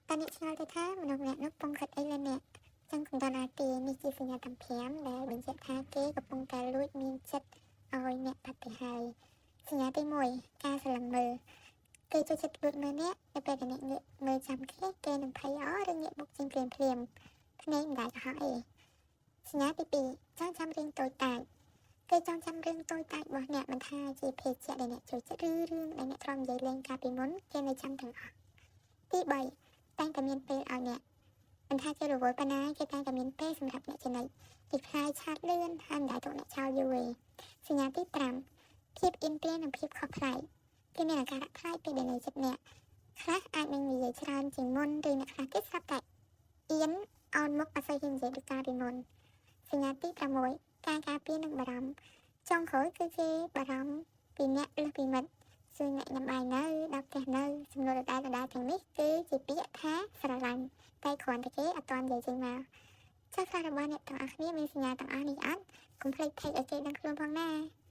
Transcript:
តើអ្នកឆ្ងល់ទេថាមនុស្សម្នាក់នោះកំពុងគិតអីលើអ្នកចឹងកុំតណាទេនេះជាសញ្ញាទាំង5ដែលបញ្ជាក់ថាគេកំពុងតែលួចមានចិត្តឲ្យអ្នកបាត់ទៅហើយសញ្ញាទី1ការស្រឡឹងមើលគេចូលចិត្តលួចមើលអ្នកនៅពេលដែលអ្នកងាកមើលចាំគេគេនឹងភ័យអឬងាកមុខចេញភ្លាមភ្លាមភ្នែកមិនដែលកុហកអីសញ្ញាទី2ចងចាំរឿងតូចតាចគេចងចាំរឿងតូចតាចរបស់អ្នកមិនថាជាភេសជ្ជៈដែលអ្នកចូលចិត្តឬរឿងដែលអ្នកធ្លាប់និយាយលេងកាលពីមុនគេនៅចាំទាំងអស់ទី3តែងតែមានពេលឲ្យអ្នកមិនថាគេរវល់ប៉ុណ្ណាគេតែងតែមានពេលសម្រាប់អ្នកជានិច្ចគេខ្លាយឆាតលឿនហើយមិនដែលទុកអ្នកចោលយូរទេសញ្ញាទី5ភាពអៀនពៀននិងភាពខុសប្លែកគេមានអាការៈប្លែកពេលដែលនៅជិតអ្នកខ្លះអាចនឹងនិយាយច្រើនជាងមុនឬអ្នកខ្លះទៀតស្រាប់តែអៀនអោនមុខអត់សូវហ៊ាននិយាយដូចកាលពីមុនសញ្ញាទី6ការការពារនិងបារម្ភចុងក្រោយគឺគេបារម្ភពីអ្នកលើសពីមិត្តសួរអ្នកញ៉ាំបាយនៅដល់ផ្ទះនៅសំណួរដដែលដដែលទាំងនេះគឺជាពាក្យថាស្រឡាញ់តែគ្រាន់តែគេអត់ទាន់និយាយចេញមកចាស់ខ្លះរបស់អ្នកទាំងអស់គ្នាមានសញ្ញាទាំងអស់នេះអត់កុំភ្លេច tag ឲ្យគេដឹងខ្លួនផងណា។